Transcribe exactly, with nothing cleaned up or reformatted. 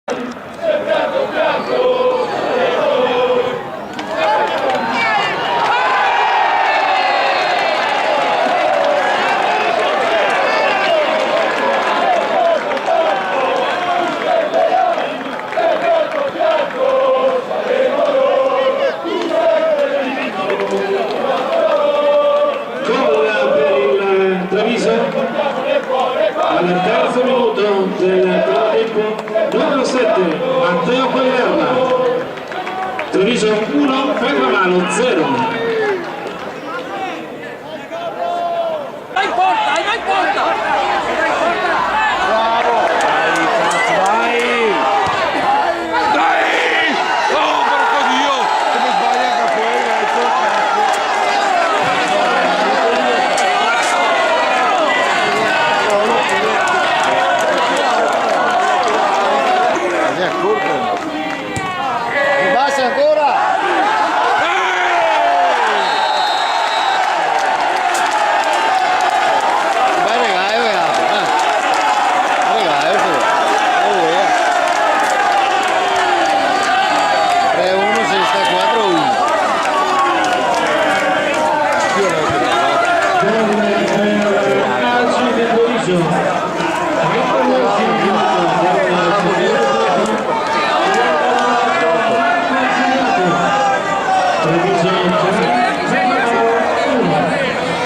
Gol per il Treviso al terzo minuto del primo tempo, numero sette, Matteo Quagliarella. Treviso uno, Ferramalo zero.